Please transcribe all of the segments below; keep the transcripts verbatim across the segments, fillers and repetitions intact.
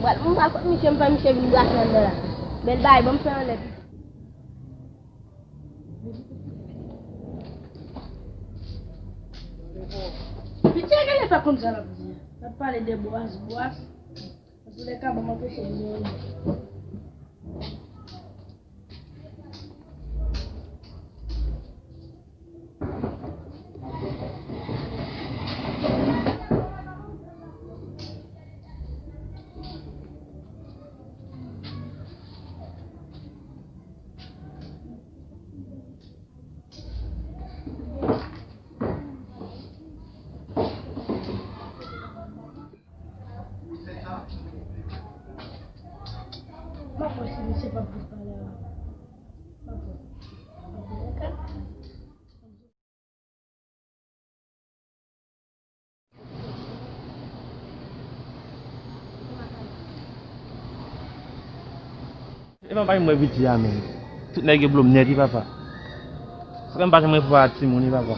Pral, mwen pral kot misye, m fè misye vin brase anndan la. Bèl bagay, ban m fè anlè pito. Piti a genlè pa konn sa l ap di a. L ap pale de bwas, bwas. Antoulèka, ban m anpeche l vini. M ap wè si misye p ap vin pale avè m. M ap wè. Epa m pa janm wè piti a menm. Tout nèg yo blo m nèt wi papa. Frè m pa janm wè papa timoun wi papa.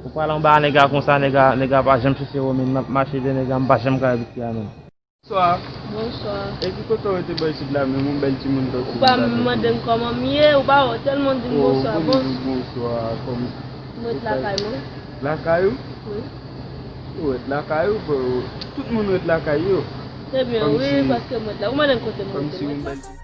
Ou pral anba nèg a konsa, nèg a, nèg a pa janm sise w menm, m ap mache dèyè nèg a, m pa janm ka wè piti a menm. Bonswa. Bonswa. E ki kote w rete bò isit la menm, yon bèl timoun tankou w? Ou pa mande m kòman m ye, ou pa wè, tèlman di m bonswa. Bonswa, kòman? Mwen ret lakay mwen. Lakay ou? Wi. Ou ret lakay ou, frè? Tout moun ret lakay yo. Se byen, wi, paske mwen ret la. Ou mande m kote mwen rete, mwen ret la.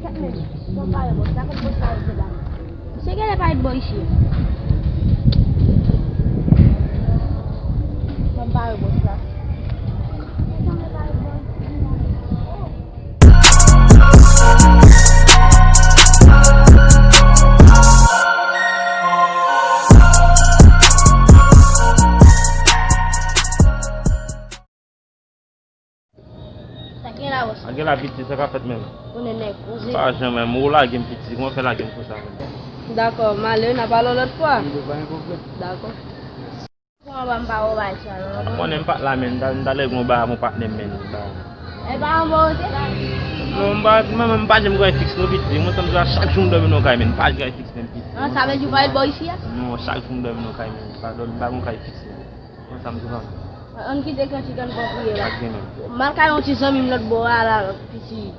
Kèt men, bon pare bòs la, kot bòs la rete la? Misye genlè pa ret bò ichi. Bon pare bòs la. Sa gen la, bòs? Sa gen la, piti, sa ka fèt menm? Konnen nèg koze. Pa janm menm, ou lage m piti, kòman fè lage m konsa menm? Dakò, m ale, n a pale yon lòt fwa. Dakò. Kòman m pa wè w bay sa non? Ou konnen m pa t la menm, m ta, m ta lè gon ba mon patnè m menm. E pa yon bon te? Non, m pa, mwen menm m pa janm gade fiks non piti, mwen sanm sa chak jou m dòmi nan kay menm, m pa gade fiks menm piti. An, sa vle di ou pa ret bò ichi a? Non, chak jou m dòmi nan kay menm, m pa dòmi, m pa gon kay fiks menm. Ann kite kantik, ann pran priyè la. M al kay yon ti zanmi m lòt bò a la, piti.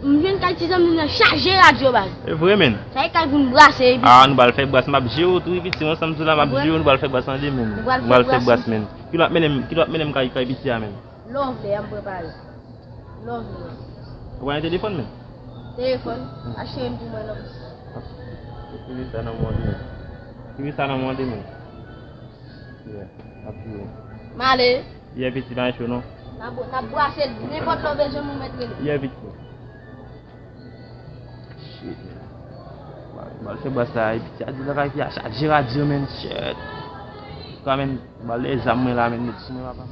M jwenn kay ti zanmi m nan chaje rad yo, baz. E vre, menn? Sa e kay pou n brase, piti. A, nou pral fè bras, m ap jere w tou, wi, piti. Ansanm tou la, m ap jere w, nou pral fè bras tande, menn. Nou pral fè bras, menn. Kilè w ap mennen m, kilè w ap mennen m kay, kay piti a, menn? Lè w vle, an m prepare. Lè w vle. Ou pa gen telefòn, menn? Telefòn? Achte youn pou mwen non, piti. Ki visa nan mande, menn? Ki visa nan mande, menn? Yeah, ap di w. M ale. Yeah, piti, pa gen cho non. N ap, n ap brase nenpòt lè w bezwen m ou mèt rele. Yeah, piti. Shit, man. M al fè bras la, e piti a di lakay fi a chaje radyo, menn, shit. Kanmenm, m al lè zam mwen la, menn, met sou mwen, papa.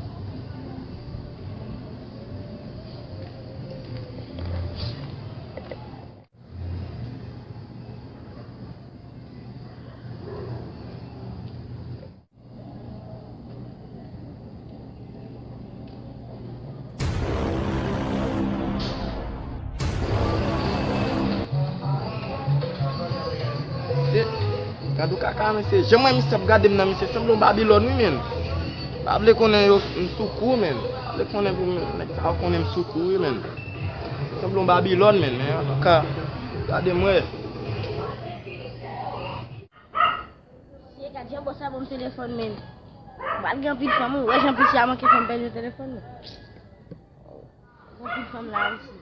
Gad yon kaka, mesye. Jan mwen misye ap gade m nan, misye sanble yon Babilòn, wi, menn. Pa vle konnen yo, m sou kou, menn. Pa vle konnen pou nèg sa yo konnen m sou kou, wi, menn. Sanble yon Babilòn, menn, men antouka, gade m wè. Mesye, gad jan bòs la ban m telefòn, menn. Pral gen anpil fanm, wi. Wè jan piti a manke fè m pèdi telefòn, menn. Gen anpil fanm la isi.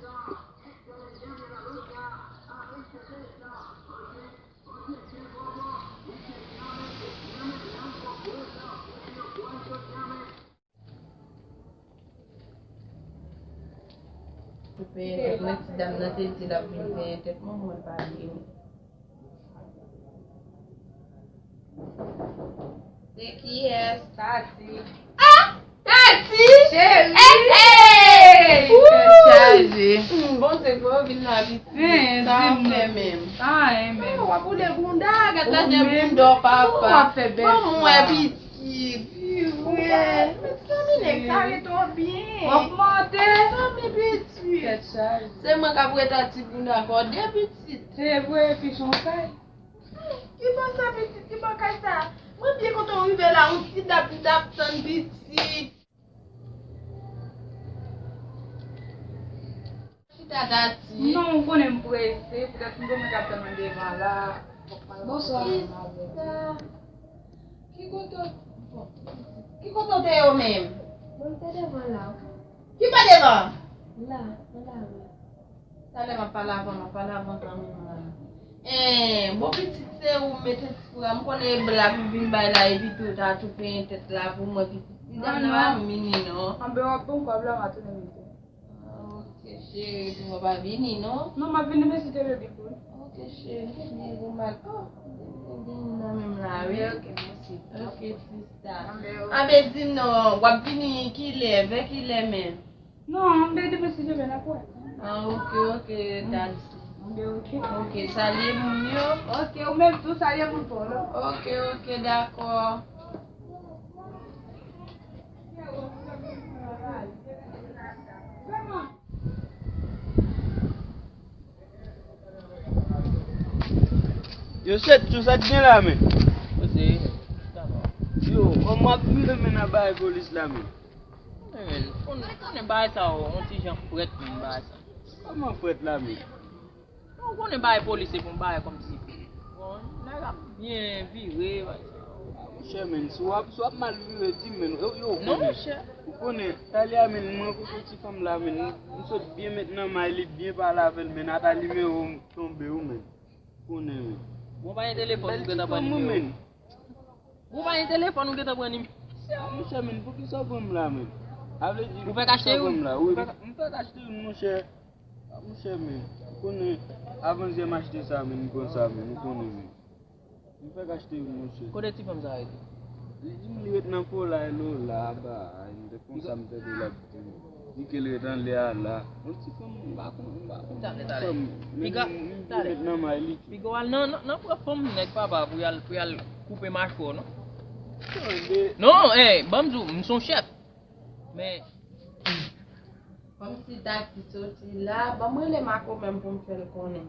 Pou penyen tèt mwen, ti dam nan te di l ap vin penyen tèt mwen, mwen pa vini. Se kiyès? Tati. Ah! Tati! Cheri! Hey, hey! Tèt chaje. Hmm, Bondye fè w vin la, pitit. Sa w ap fè menm? Sa anyen menm. Oh, w ap woule bounda, gad lajè bounda w, papa. Ou ap fè bèl. Ban m wè, pitit. Pi vre. Mezanmi, nèg sa rete w byen. W ap monte. Mezanmi, pitit. Tèt chaje. Se mwen k ap ret ak ti bounda kòde, pitit. Se vre, epi se yon kay. Ki bò sa, pitit? Ki bò kay sa? Mwen byen kontan w rive la, yon ti dap m t ap tann, pitit. Chita, Tati. Non, ou konnen m prese, poutèt m gon moun k ap tann mwen devan la. Bonswa. Kisa? Ki kote w, ki kote w te ye menm? Mwen te devan la. Ki pa devan? La, nan lari. Talè m ap pale avè w, m ap pale avè w kanmenm la. Eh, bon pitit, se ou mete ti fou a. M konnen e blag ou vin bay la, epi tou ta tou penyen tèt la pou mwen, pitit. Ti dam nan pa vini non. Anben w ap pran kòb la, m a tounen mete. Ah, ok, cheri, pou mwen pa vini non. Non, m ap vini, men si Dye vle, big boy. Ok, cheri, byen pou mal. Oh, gen nan menm la, wi. Ok, mèsi. Ok, sista. Anben, ok. Anben, di m non, w ap vini kilè, vè kilè menm? Non, m vle demen si Dye vle, n ap wè. Ah, ok, ok, Tati. Anben, ok. Ok, salye moun yo. Ok, ou menm tou, salye moun pa w la. Ok, ok, dakò. Yo, Sèt, tou sa k gen la, men? Yo, kòman w ap vire men nan bagay polis la, men? Men, men, konnen, konnen bagay sa yo, yon ti jan frèt, men, bagay sa. Kòman frèt la, men? Non, ou konnen bagay polis se pou yon bagay kòmsi. Bon, nèg ap byen vire, bagay sa yo. Ah, monchè, men, si w ap, si w ap mal vire, di m, men, yo, yo, ou konnen. Non, monchè. Ou konnen, talè a, men, mwen kote ti fanm la, men, m sot byen met nan may li, byen pale avè l, men, ata nimewo m tonbe, wi, men. Ou konnen, men. Bon, pa gen telefòn, ou gentan pran nimewo. Ou pa gen telefòn, ou gentan pran nimewo. Monchè, men, poukisa w pran m la, men? A vle di, ou fèk achte youn? Wi, m fèk achte youn, monchè. Monchè, men, ou konnen, avan zyè m achte sa, men, m pran sa, men, ou konnen, men. M fèk achte youn, monchè. Kote ti fanm sa rete? Li di m li ret nan Polay, Lola, aba, m te konsa, m tande l ap di m. Li ke l ret anlè a la. Yon ti fanm, m pa konn, m pa konn. Talè, talè. Piga, talè. Piga w al nan, nan, nan pran fanm nèg papa pou y al, pou y al koupe machwè w, non? Non, eh, ban m di w, m se yon chèf. Men. Kòmsi Tati soti la, ban m rele makomè m pou m fè l konnen.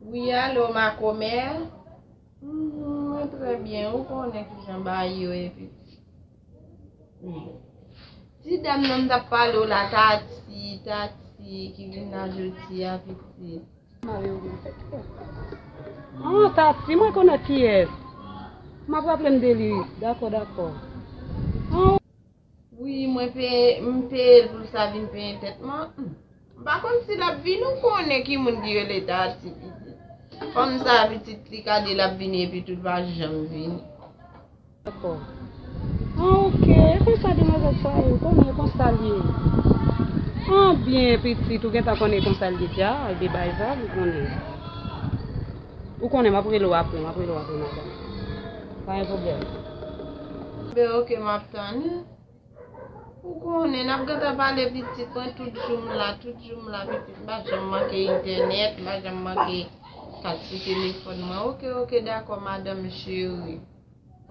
Wi, alo, makomè? Mhm, mwen trè byen. Ou konnen kijan bagay yo ye, pitit. Wi. Ti dam nan m t ap pale w la, Tati, Tati, ki vin la jodi a, pitit. Ah, Tati, mwen konnen kiyès. M ap raple m de li. Dakò, dakò. Ah, wi, mwen peye, m peye l pou l sa vin penyen tèt mwen. Hmm. M pa konn si l ap vini, ou konnen ki moun ki rele Tati, pitit. Fanm sa, pitit, li ka di l ap vini epi tou l pa janm vini. Dakò. Ah, ok. E konsa demwazèl sa ye, ou konnen e konsa l ye. Ah, byen, pitit, ou gentan konnen e konsa l ye dja, al de bay vag, ou konnen. Ou konnen, m ap rele w apre, m ap rele w apre, madanm. Pa gen pwoblèm. Ben, ok, m ap tann. Ou konnen, n ap gentan pale pitit mwen, tout jou m la, tout jou m la, pitit. M pa janm manke entènèt, m pa janm manke kat sou telefòn mwen. Ok, ok, dakò, madanm cheri.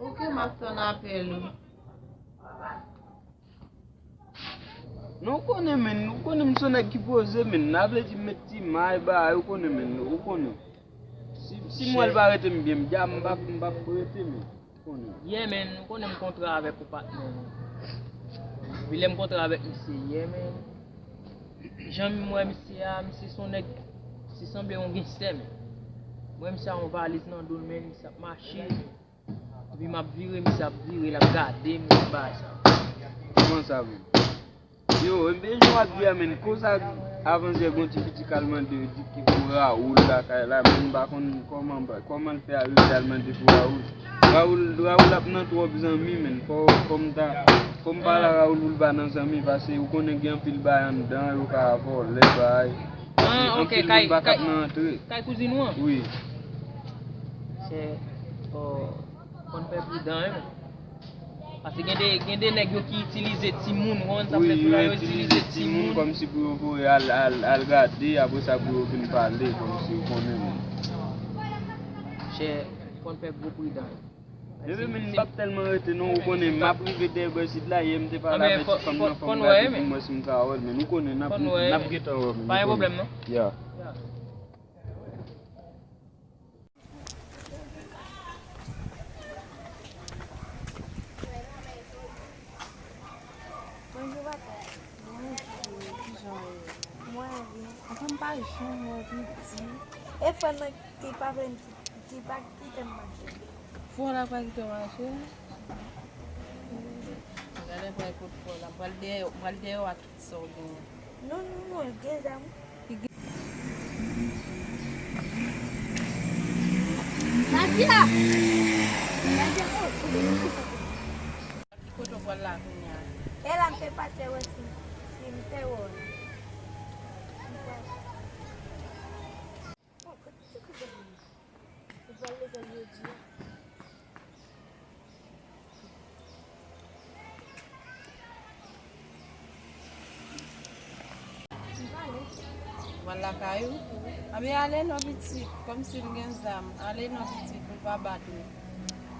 Ok, m ap tann apèl ou. Non, ou konnen, men, ou konnen m se yon nèg ki poze, men. Sa vle di m met ti may, bagay, ou konnen, men, ou konnen. Si, si m wè l pa rete m byen, m dja, m p ap, m p ap rete, men. Ou konnen. Yeah, men, ou konnen m kontre avèk ou, patnè, men. Epi lè m kontre avèk misye, yeah, men. Jan m wè misye a, misye se yon nèg, misye sanble yon gangstè, men. M wè misye a yon valiz nan do l, men, misye ap mache. Epi m ap vire, misye ap vire, l ap gade m, tout bagay sa. Kòman sa, men? Yo, enben jan w ap di a, men, konsa, Avanjè gon ti pitit k al mande yo di ki pou Raoul lakay la, men m pa konn kòman, kòman l fè rive al mande pou Raoul. Raoul, Raoul ap nan twòp zanmi, men fò, fò m ta, fò m pale a Raoul pou l pa nan zanmi, paske ou konnen gen anpil bagay anndan, yo ka vòlè, bagay. Ah, ok, anpil moun pa ka nan antre. Kay kouzin ou an? Wi. Se, oh, konn fè pridan, wi, men. Paske gen de, gen de nèg yo ki itilize timoun, ou konprann sa m vle di w la, yo itilize timoun kòmsi pou yo voye al, al, al gade, apre sa pou yo vin pale, kòmsi ou konnen, men. Chè, konn fè gwo pridan. Bebe, men m p ap tèlman rete non, ou konnen m ap rive dèyè bò isit la, yè m te pale avèk ti fanm nan, fanm gade pou m wè si m ka wè l, men ou konnen n ap, n ap gentan wè, men ou konnen. Pa gen pwoblèm non. Ya. Bonjou, papa. Bonjou, kijan w ye? Mwen byen. Anfen, m pa janm wè w piti. E frè m nan ki pa vle m ki, ki pa kite m mache. Frè w la pa kite w mache? Gade frè kout frè w la. M pral dèyè, m pral dèyè w ak sa w genyen. Non, non, non, l gen zam. Nadia! Nadia, oh, oh, oh, oh. Ki kote w pral la kounye a? E la m te pase wè si, si m te wè w. Oh, kote ti kouzin m nan? Li pral lekòl jodi a. Pral lakay ou? Anben ale non pitit, kòmsi l gen zam. Ale non pitit, pou l pa bat ou.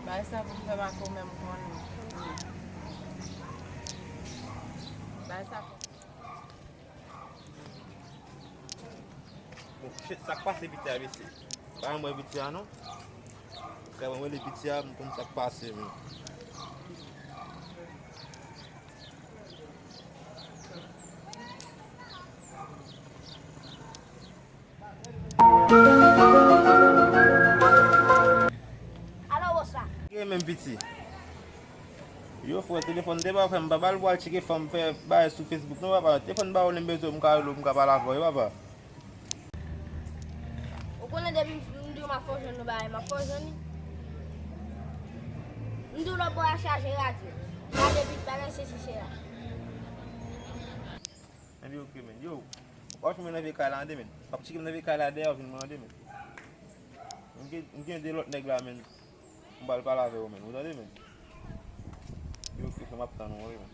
Bay sa pou m fè m ak ou menm konnen. Bay sa pou Bon, shit, sa k pase piti a, mesye? Pa janm wè piti a, non? Frè mwen rele piti a, m konn sa k pase, men. Alo, bòs la. Gen menm piti. Yo, frè, telefòn te pa frè, m pa ba l pou al tcheke fanm, fè bagay sou Facebook, non, papa. Telefòn pa ou, lè m bezwen w, m ka rele w, m ka pale avè w, wi, papa. Ou konnen depi m, m di w m ap fè w jwenn yon bagay, m ap fè w jwenn li. M di w lòt bò a chaje radyo. Gade bit bagay sesi sela. Ebyen, oke, men. Yo, w ap jwenn mwen nan vye kay la, tande, men. W ap tcheke m nan vye kay la dèyè, w vin mwen, tande, men. M gen, m gen de lòt nèg la, men. M pral pale avè yo, men. Ou tande, men? Yo, oke, frè, m ap tann ou, wi, men.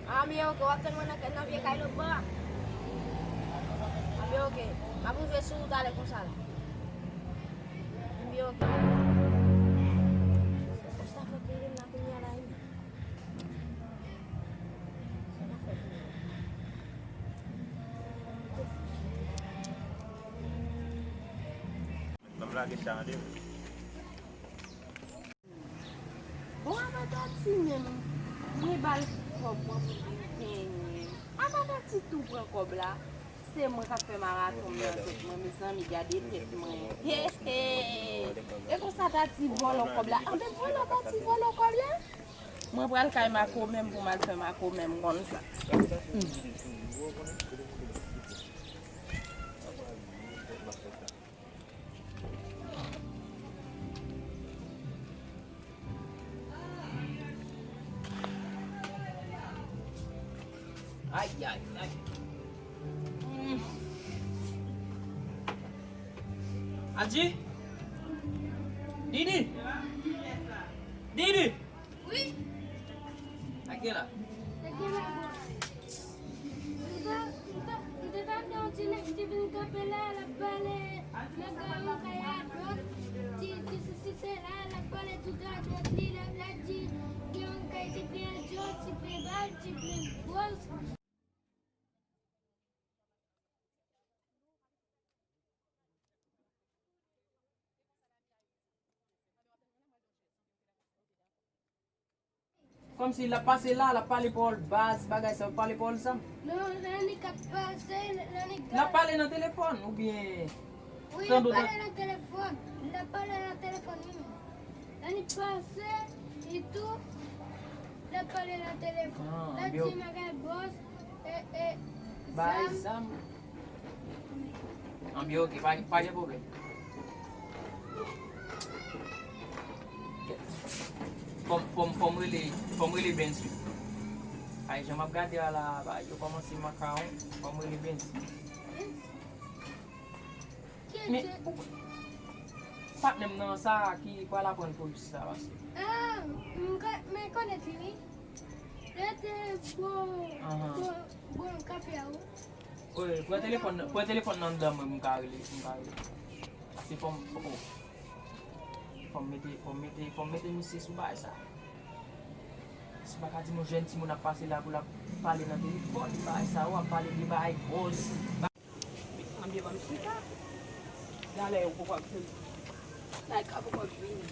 Ah, men oke, w ap tann mwen nan, nan vye kay lòt bò a? Ah, men oke. M ap rive sou ou talè konsa la. Men oke. Konsa fòk rele m la kounye a la, wi. N ap lage chalè. Bon, apa Tati menm, mwen ba l kòb mwen pou l vin penyen m. Apa Tati tou pran kòb la? Se mwen k ap fè maraton m nan tèt mwen, mezanmi, gade tèt mwen. He, he. E konsa Tati vòlò kòb la. Anben vòlò Tati vòlò kòb la. Mwen pral kay makomè m pou m al fè makomè m konn sa. Ay, ay, ay. Mm. Adji? Didi? Didi? Wi. Sa k gen la? Sa k gen la, bòs? M ta, m ta, m te tande yon ti nèg ki vin kanpe la, l ap pale, nèg la yon kay a dwòt, ti, ti sesi sela, l ap pale tout a dwòt li, l ap, l ap di, gen yon kay ti plen djòl, ti plen bal, ti plen bòs. Kòmsi l ap pase la, l ap pale pawòl baz, bagay sa, pale pawòl zam. Non, nan li k ap pase, nan li k ap pale nan telefòn, oubyen... Wi, l ap pale nan telefòn. L ap pale nan telefòn, wi, men. Nan li pase, li tou, l ap pale nan telefòn. Ah, l ap di bagay bòs, Bay zam. Anben, ok, pa, pa gen pwoblèm. Fò m, fò m, fò m rele, fò m rele Benz wi. Ay, jan m ap gade a la, bagay yo kòmanse makawon, fò m rele Benz. Men, ou, patnè m nan sa ki pral aprann polis la, paske. Ah, m ka, men konèt li, wi. Rete bò, bò, bò kafe a, wi. Wi, pran telefòn nan, pran telefòn nan anndan mwen, m ka rele, m ka rele. Paske fò m, fò, oh. Fò m mete, fò m mete, fò m mete misye sou bagay sa. Misye pa ka di m yon jèn timoun ap pase la pou l ap pale nan telefòn, bagay sa, w ap pale de bagay bòz. Anben, ban m chita. Talè yo poko ap vini. Talè yo poko ap vini.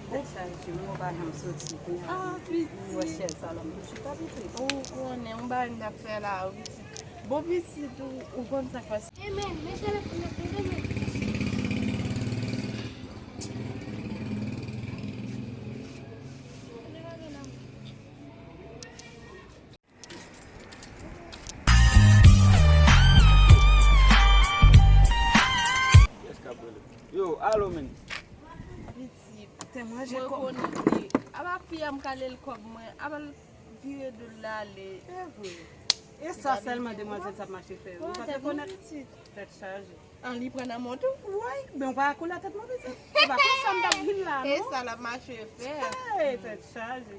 Tèt chaje, mwen pa janm soti. Ah, pitit. Mwen wè chèz sa la, m tou chita pitit. Ou konnen, yon bagay m t ap fè la, pitit. Bon, pitit, ou, ou konn sa k pase. Amen. Men telefòn nan, men. Yo, alo, men. Pitit, te manje kòb. Mwen konnen li. Aba fi a m kale l kòb mwen. Aba l vire do l ale. Se vre. E sa sèlman demwazèl sa ap mache fè. Ou pa te konèt? Tèt chaje. An, li pran nan mont ou? Wi, men w pa koule a tèt mwen, pitit. Se pa konsa m t ap vin la, non. E sa l ap mache fè. Hey, tèt chaje.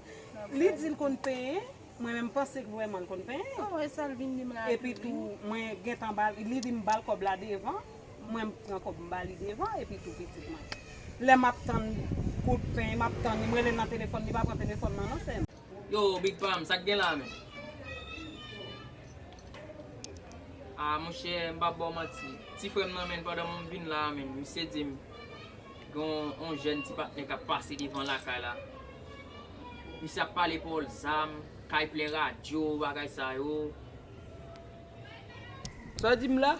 Li di l konn penyen. Mwen menm m panse k vrèman l konn penyen. Oh, e sa l vin di m la. Epi tou, mwen gentan ba l, li di m ba l kòb la devan. Mwen m pran kòb m ba li devan, epi tou pitit mwen. Lè m ap tann kout penyen, m ap tann li, m rele l nan telefòn, li pa pran telefòn nan, non, sè m. Yo, Big Pam, sa k gen la, men? Ah, monchè, m p ap ba w manti. Ti frè m nan, men, pandan m vin la, men, misye di m, Gen yon, yon jèn ti patnè k ap pase devan lakay la. Misye ap pale pawòl zam, kay plen radyo, bagay sa yo. Sa w di m la?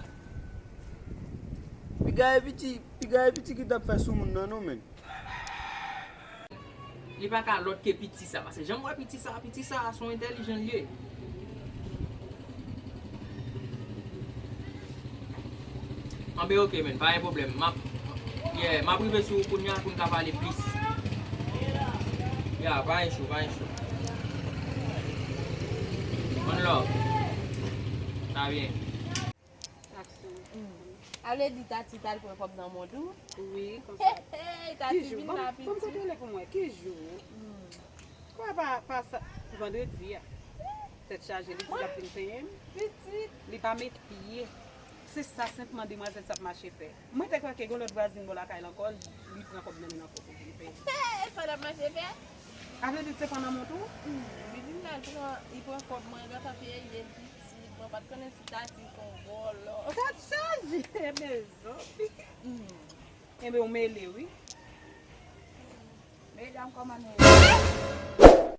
Piga e piti, piga e piti ki t ap fè sou moun nan non, men. Li pa ka lòt ke piti sa, paske jan m wè piti sa, piti sa, se yon entèlijan li ye. Anben, ok, men, pa gen pwoblèm. M ap, yeah, m ap rive sou ou kounye a pou n ka pale plis. Ya, pa gen cho, pa gen cho. One love. Sa byen. Aksyon. Mm. A vle di Tati t al pran kòb nan mond ou? Wi, konsa. Hey, hey, Tati vin la, pitit. Ki jou? Ban m, ban m kontwole pou mwen. Ki jou? Mm. Kwè pa, pa sa, vandredi a. Tèt chaje, li di l ap vin penyen m. Pitit. Li pa met pye. Se sa senpman demwazèl sa ap mache fè. Mwen te kwè ke gen lòt vwazin bò lakay la ankò, li pran kòb nan men l ankò pou vin penyen. Hey, sa l ap mache fè? A vle di se pandan mont ou? Mm. Li vin la, li pran, li pran kòb mwen, gata peye, li vin pitit. Mwen pa t konnen si Tati se yon vòlò. Tèt chaje, ebyen zòt. Mm. Ebyen, ou mele, wi. Medam, kòman nou ye?